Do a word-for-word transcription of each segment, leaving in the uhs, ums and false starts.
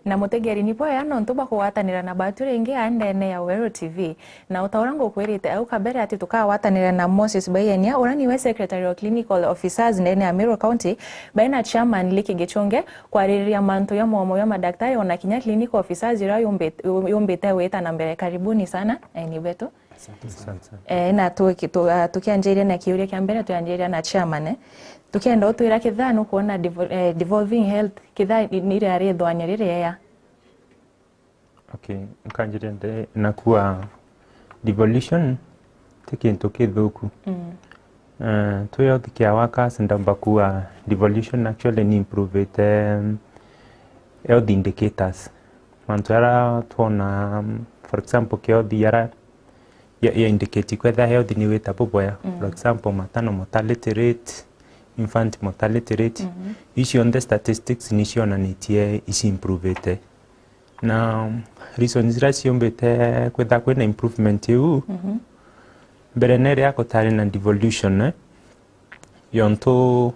Na mutegeri ni bwega nontu bwa kugwatanira na batu ringi a ndene ya Weru T V. Na o ta uria ngukwirite au kabere ati tukagwatanira na Moses Baiyenia, uria niwe secretary wa clinical officers ndene ya Meru County, baina chairman Liki Gichunge, kwaririria mantu ja mwomo ja madaktari ona kinya clinical officers iria yumbit-, yumbite gwita na mbere. Karibuni sana, eh, ni betu. Asante sana. Eh, na tuki-, tu-, ah, tukianjiria na kiuria kia mbere, tuanjiria na chairman, eh. Tukienda utwira kithaa nukwona devo-, eh, devolving health, kithaa ni, ni riari ithwania ririega? Okay, nkanjiria nde na kuwa devolution ti kintu kithuku. Mm. Eh, twi healthcare workers ndamba kuwa devolution actually ni improvite, um, health indicators. Mantu jaria twona, um, for example, ki health jaria ya, ya indicate kwethira health ni wita bubwea. Mm. For example, maternal mortality rate, infant mortality rate, mhm, ici cionthe statistics ni cionanitie ici improvite. Na reasons iria ciumbite kwithira kwina improvement iu, mhm, mbere nere akutari na devolution, eh, yontu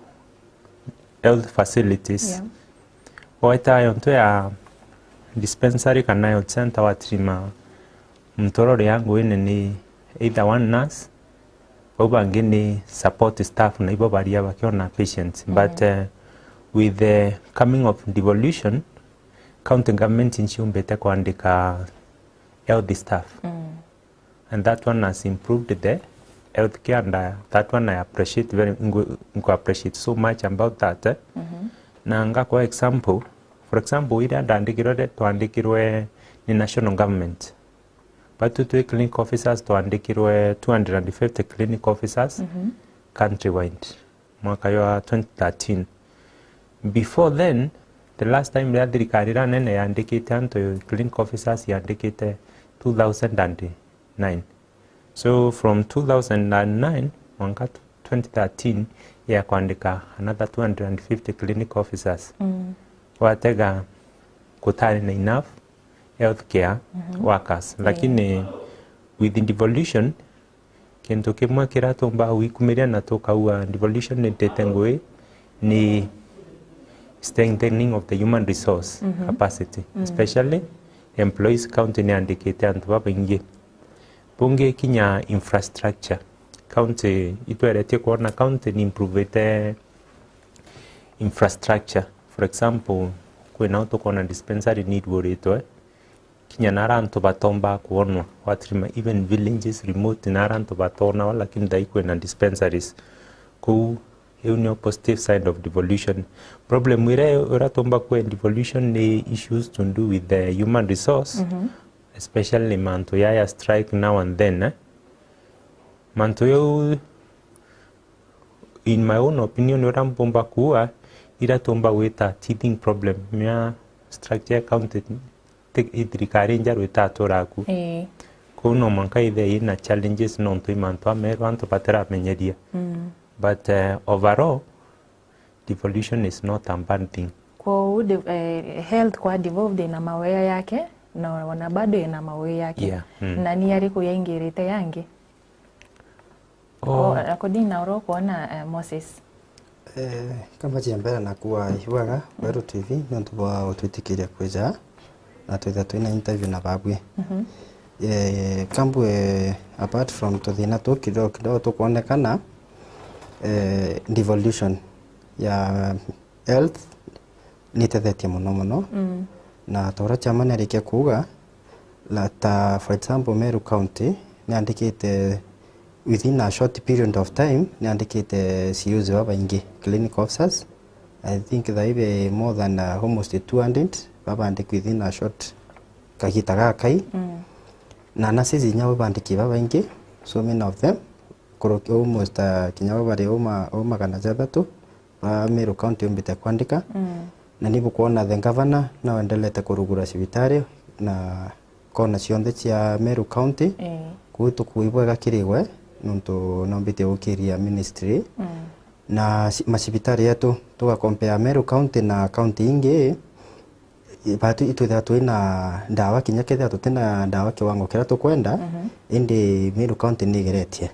health facilities. Yeah. Weta yontu ya dispensary kana health center watirima muntu uria uri anguine ni either one nurse, bau bangi ni support staff na ibo baria bakiona patients. Mm. But, eh, with the coming of devolution, county government nciumbite kwandika health staff. Mm. And that one has improved the healthcare, and, uh, that one I appreciate very, ngu-, ngu appreciate so much about that, eh. Mhm. Na ngakwa example, for example, iria ndandikirwe, twandikirwe ni national government. Batu twi clinic officers twandikirwe two hundred and fifty clinic officers, mhm, countrywide. Mwaka jwa twenty thirteen. Before then, the last time riria thirikari iria nene yandikite antu clinic officers yandikite two thousand and nine. So from two thousand and nine mwanka twenty thirteen ya kwandika another two hundred and fifty clinic officers. Mm. Watega kutari na enough healthcare, mhm, workers. Yeah. Lakini with devolution, kintu kimwe kiria tumba gwikumiria na tukauga devolution ni itete ngui ni strengthening of the human resource, mhm, capacity, mm, especially employees. County ni yandikite antu babaingi. Bungi kinya infrastructure. County itweretie kwona county ni improvite infrastructure. For example, kwina u tukona dispensary ni iruuritwe, kinya nara antu batomba kwonwa, watirima even villages remote nara antu batonawa, lakini thai kwina dispensaries. Kou iu nio positive side of devolution. Problem iria, iria tomba kwe devolution ni issues to do with the human resource, mhm, especially mantu ya, ya strike now and then, eh. Mantu yau, in my own opinion, uria mbumba kuuga, iria tumba gwita teething problem ya structure ya county, ti-, i thirikari njeru itatura ku. Ii. Kou no mwanka ithe ina challenges nontu i mantu ameru antu batiramenyeria. Mm. But, eh, overall, devolution is not a bad thing. Kwou de-, eh, health kwa devolved ina mawea yake, na ona bado ina mawea yake. Yeah, mm. Na ni ariku yaingirite yangi? Oh. O, according na uria ukwona, eh, Moses. Eh, kama cia mbere na kuwa ibwega, mm, Weru T V, nontu bwa utwitikiria kwija na twitha twina interview na babwi. Mhm. Eh, kambwe, apart from tuthina tu kidogo kidogo tukwonekana, eh, devolution ya health ni itethetie mono mono. Mm. Na ta uria chairman arikia kuuga, la, ta for example, Meru County ni yandikite within a short period of time, ni yandikite C Us babaingi, clinic officers. I think thai be more than, uh, almost two hundred babandikwe within a short kagita gakai. Mm. Na nurses inya babandiki babaingi, so many of them, kuruki almost, uh, kinya babari uma, uma magana jathatu ba Meru County yumbite kwandika. Mm. Na ni bukwona the governor nawendelete kurugura cibitari na kona cionthe cia Meru County. Eh. Kuu tukuigwa igakirigwe nontu nombite gukiria ministry. Mm. Na ci-, macibitari yetu tugakompea Meru County na county ingi, batu itwithira twina ndawa, kinya kethira tutina ndawa kiwango kiria tukwenda, mhm, indi Meru County ni igeretie.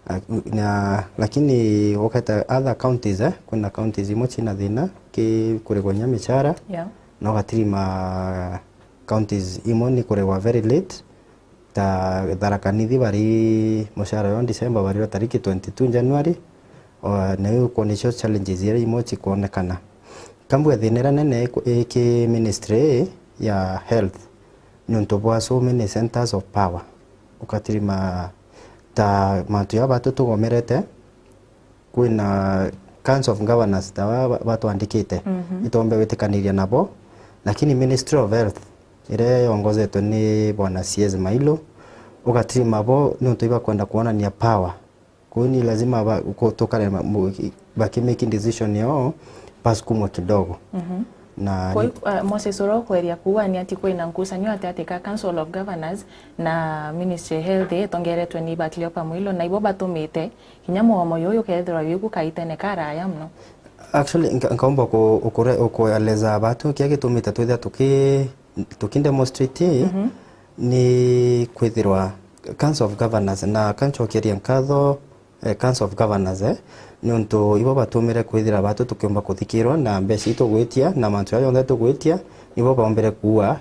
A, na, lakini uketa other counties, eh, kwina counties imwe cina thina ki kurigwa nya michara. Yeah. Na ugatirima counties imwe ni kuregwa very late, ta Tharaka Nithi bari mucara yo December, bari o tariki twenty-two January, o, na iu kwona icio challenges iria imwe cikwonekana. Kambua thina iria nene iku-, iki ministry ii ya health, niuntu bwa so many centers of power. Ugatirima ta mantu ya batu tugomerete, kwina Council of Governors ta ba, ba, batwandikite, mhm, itombe gwitikaniria nabo, lakini Ministry of Health iria yongozetwe ni Bwana C S Mailo, ugatirima bo niuntu ibakwenda kwonania power. Kwou ni lazima ba, ku-, tukare ma, mu-, baki making decision yao basukumwe kidogo. Mhm. Na Kwa ni hiyo, uh, Moses, uria ukweria kuuga ni ati kwina nkucanio ati ati ka Council of Governors na Ministry ya Health itongeretwe ni Ba Cleopa Muilo, na ibo batumite kinya mugomo juju jukethirwa jwiku kaitene karaya mono. Actually, nka-, nkaumba ku-, ukure-, ukueleza batu kia gitumite twithia tuki-, tukidemonstrate, mhm, ni kwithirwa Council of Governors, na kancokeria nkatho, eh, Council of Governors, eh, niuntu ibo batumire kwithira batu tukiumba kuthikirwa na mbeca itugwitia na mantu jaria jonthe tugwitia, nibo baumbire kuua,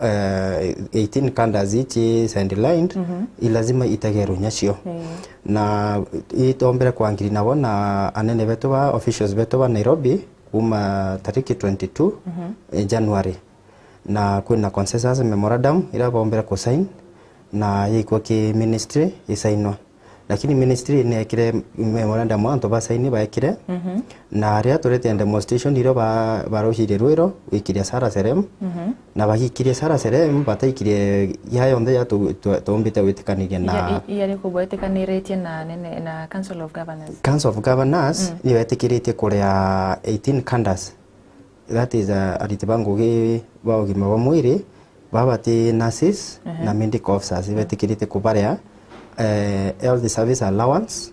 eh, eighteen cadres ici sidelined, mhm, i lazima itegerwe nyacio. Eh. Na itombere kwangiri nabo na anene betu ba officials betu ba Nairobi kuma tariki twenty-two, mhm, eh, January. Na kwina consensus memorandum iria bombere kusign na yaikwa ki ministry isainwa. Lakini ministry ni yekire memorandum antu ba sign baekire, mhm, na riria turete demonstration irio ba-, barucirie rwiro gwikiria Sara Serem, mhm, na bagikirie Sara Serem, bataikirie ya yonthe ya tu-, tu-, tumbite gwitikaniria na Iya, i-, iya riku bwetikaniritie na nene, na Council of Governors? Council of Governors, mm, niyo yetikiritie kuria eighteen cadres. That is, uh, ariti ba ngugi ba ugima bwa mwiri, baba bati nurses, ehe, na medical officers, mm, betikirite kubaria, eh, health service allowance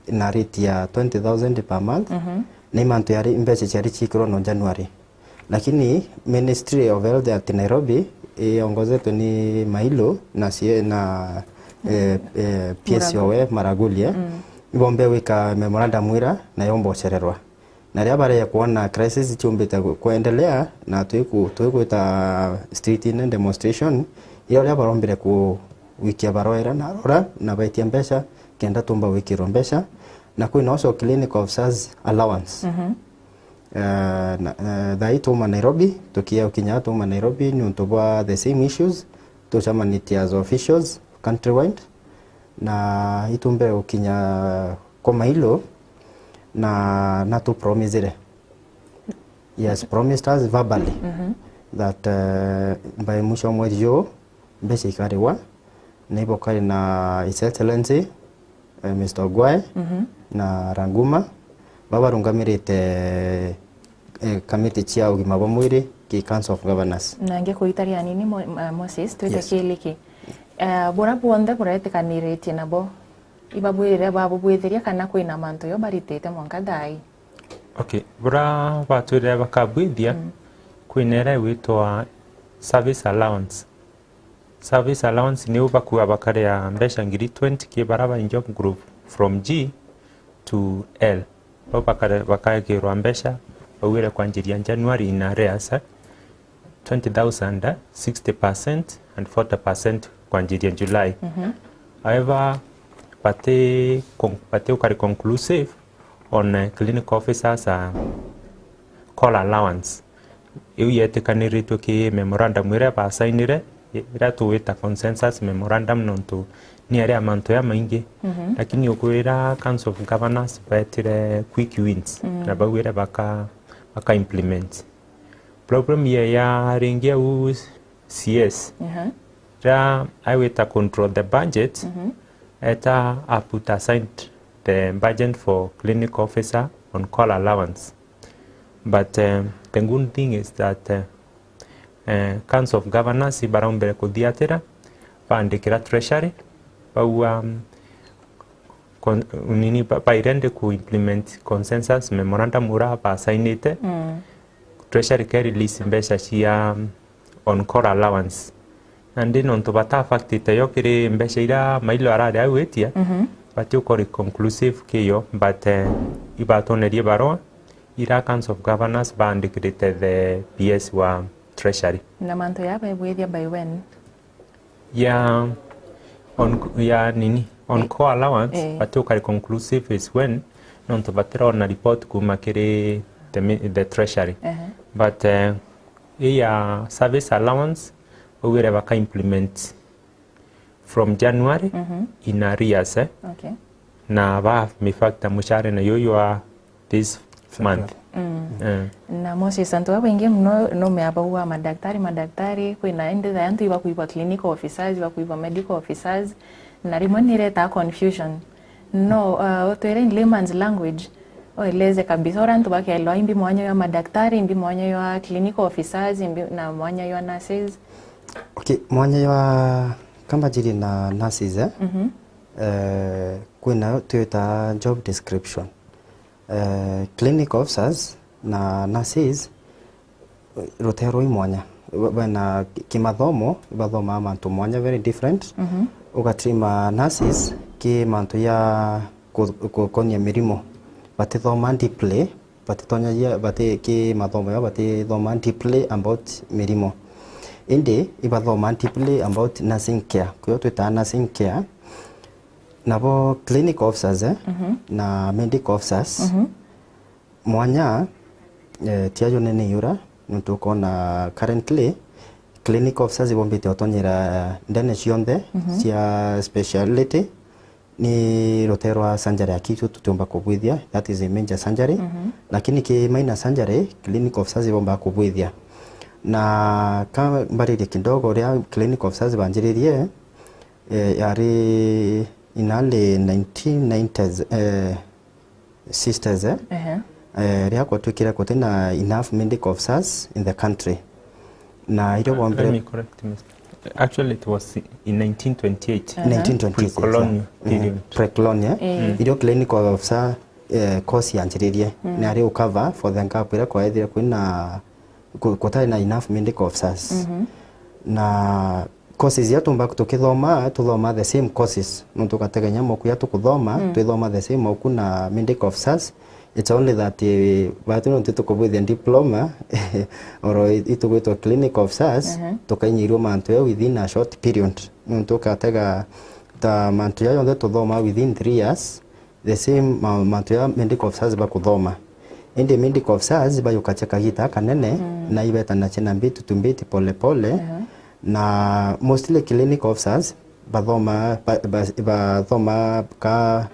na rate ya twenty thousand per month, mhm, na imantu yari, mbeca ciari ciikirwa no January. Lakini Ministry of Health at Nairobi, iongozetwe ni Mailo na cie-, na, eh, eh, P S O we Maragulie, mm, ibombe gwika memorandum ira na yombocererwa. Na riria bareja kwona crisis ciumbite gu-, kwendelea, na twiku-, twigwita street-ine demonstration, iria uria barombire ku-, gwikia baroera na arora, na baitia mbeca, kenda tumba gwikirwa mbeca. Na kwina also clinic officers allowance. Mhm. Eh, na, eh, thaa ii tuma Nairobi, tukia ukinya tuma Nairobi, niuntu bwa the same issues, tucamanitie as officials countrywide, na itumbire gukinya kwa Mailo, na natupromisire. He has promised us verbally, mhm, that, eh, by mwisho wa mweri juu, mbeca ikarigwa, na ibokari na His Excellency, eh, Mister Ogwai, mhm, na Ranguma, baba barungamirite, eh, kamiti cia ugima bwa mwiri ki Council of Governors. Na ngikuitaria anini Mo-, eh, Moses, twite, yes, kiliki. Eh, bura bwonthe buretikaniritie nabo, ibabwirire babubwithiria kana kwina mantu yo baritite mwanka thaa ii? Okay, bura batwirire bakabwithia, mm, kwina iria igwitwa service allowance. Service allowance niu bakua bakaria mbeca ngiri twenty ki bara ba in job group from G to L. Bau bakare-, bakagirwa mbeca, baugire kwanjiria January in arrears, eh, twenty thousand, eh, sixty percent and forty percent kwanjiria July. Mhm. However, bati con-, bati ukari conclusive on, eh, clinical officers, ah, call allowance. Iu yetikaniritue ki memorandum iria basainire, iria tugwita consensus memorandum, nontu ni ari a mantu jamaingi. Mhm. Lakini ukwira Council of Governors betire quick wins, mm, na baugire baka, baka implement. Problem ya, ya ringi au C S. Aha. Riria agwita control the budget, mhm, eta a put aside the budget for clinic officer on call allowance. But, um, the good thing is that, uh, uh, Council of Governors ibaraumbire kuthiatira, baandikira Treasury, bauga, um, con-, nini, ba, ba ready ku implement consensus memorandum ura basainite. Mm. Treasury ke release mbeca cia, um, on call allowance. Nandi nontu bata affectite yo kiri mbeca ira Mailo arari au gwitia, mhm, bati ukori conclusive kiyo, but, eh, ibatonerie barua, ira Council of Governors baandikirite the P S wa Treasury. Na mantu ya baibwithia by when? Ya on, ya nini? On call allowance, eh, but ukari conclusive is when, nontu batirona report kuma kiri the mi-, the Treasury. Ehe. But, eh, ii ya service allowance, baugire baka implement from January, mhm, in arrears, eh? Okay. Na ba mi factor mushare na yuyu wa this month. Mm. Eh. Na Moses, antu babaingi muno no meabau wa madaktari, madaktari, kwina indi tha antu ibakuigwa clinical officers, ibakuigwa medical officers, na rimwe ni iretaa confusion. No, uh, utwire in layman's language, oeleze kabisa, ura antu bakeelewa imbi mwanya ya madaktari, imbi mwanya ya clinical officers, imbi na mwanya ya nurses. Okay, mwanya ya, kamba jiri na nurses, eh? Mhm. Eh, kwina twita job description. Eh, clinic officers na nurses, rutero i mwanya. Ba-, bena ki-, kimathomo, bathomaa mantu mwanya, very different. Mhm. Ugatrima nurses ki mantu ya ku-, ku-, kukonia mirimo. Batithoma deeply, batitonyagia, bati-, ki mathomo yao batithoma deeply about mirimo. Indi ibathoma deeply about nursing care. Kwio twitaa nursing care. Nabo clinic officers, eh, mhm, na medical officers, mhm, mwanya, eh, tiajo nene iura, nontu ukona currently clinic officers ibombite utonyera ndene cionthe, mhm, cia speciality, ni rute rwa surgery ya kichwa tutiumba kubwithia, that is a major surgery. Mhm. Lakini ki minor surgery, clinic officers ibomba kubwithia. Na ka mbaririe kidogo, ria clinic officers banjiririe, eh, yari in early nineteen nineties, eh, sisters, eh, ehe, eh, ria gwatwikire gutina enough medical officers in the country. Na irio bombire. Let me correct, mister. Actually, it was in nineteen twenty-eight. Aha. Nineteen twenty-eight, pre-colonial, yeah. Mhm. Period. Pre-colonial. Eh. Mm. Irio clinical officer, eh, course yanjiririe. Mm. Ni ari u cover for the gap iria kwaethire kwina ku-, kutari na enough medical officers. Mhm. Na courses iria tumba tukithoma, tuthoma the same courses. Nontu ugategenya mauku ya tukuthoma, mm, twithoma the same mauku na medical officers. It's only that, eh, batu nontu tukubwithia diploma, oro i-, itugwitwa clinic officers, mhm, tukainyirua mantu ya within a short period. Nontu ukatega ta mantu ya yonthe tuthoma within three years, the same ma-, mantu ya medical officers bakuthoma. Indi medical officers bayukacha kagita kanene, mm, na ibetana chena mbiti tu mbiti pole pole. Aha. Na mostly clinical officers bathoma, ba-, ba-, bathoma ka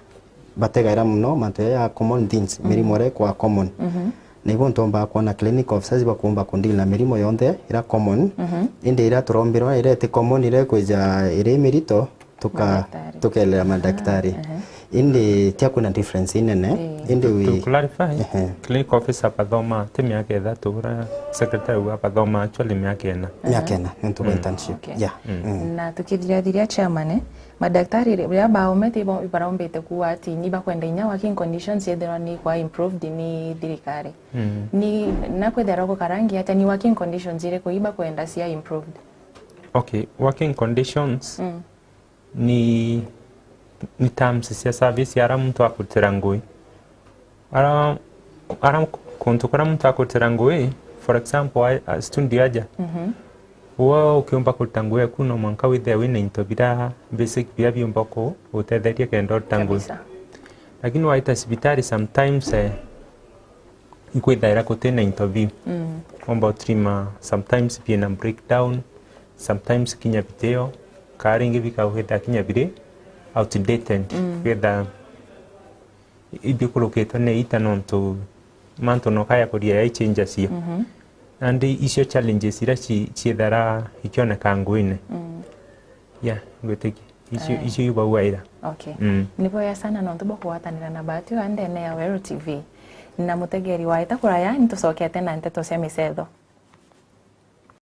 bategaira muno mantu ya common things, mm, mirimo iria ikwa common. Mhm. Na ibo ntomba kwona clinic officers bakumba kundila mirimo yonthe ira common. Mhm. Indi ira turombirwa ira iti common, ira ikwija iri mirito, tuka-, madaktari, tukelera madaktari. Ah, aha. Indi tia kwina difference inene. Eh. Indi to, wi-, to clarify, ehe, clinic officer bathoma ti miaka ithatu, ura secretary wa bathoma actually miaka ina. Miaka ina, nontu bwa, mm, internship. Okay. Yeah. Mm. Mm. Na tukithirathiria chairman, eh, madaktari riria baumite ibo-, ibarombite kuuga ati ni bakwenda inya working conditions yethirwa ni kwa improved ni thirikari. Mm. Ni, na kwethirwa gukarangi atia, ni working conditions iriku ibakwenda cia improved? Okay, working conditions, mm, ni, ni terms cia service aria muntu akurutira ngugi. Ara, ara kuntu kuria muntu akurutira ngugi, for example, a, a studio aja. Mhm. Ugwe ukiumba kuruta ngugi eku, no mwanka withire wina into biria basic biria biumba ku-, gutetheria kenda uruta ngugi. Kabisa. Lakini waita cibitari, sometimes, eh, ikwithaira gutina into biu. Mm. Omba utrima, sometimes biina breakdown, sometimes kinya bitio, kaa ringi bikawithira kinya biri outdated. Mm. Kwitha ibikurukitwe ni ita nontu mantu no kaya kuria ya ichange cio. Mhm. Nandi icio challenges iria ci-, ciithara ikioneka nguine. Mm. Yeah, ngwitikia. Icio, aya, icio ibaugaira. Okay. Mm. Ni bwega sana nontu bwa kugwatanira na Bahati wa ndene ya Weru T V. Na mutegeri wa Ita Kuraya, ni tucokete na nteto cia micetho.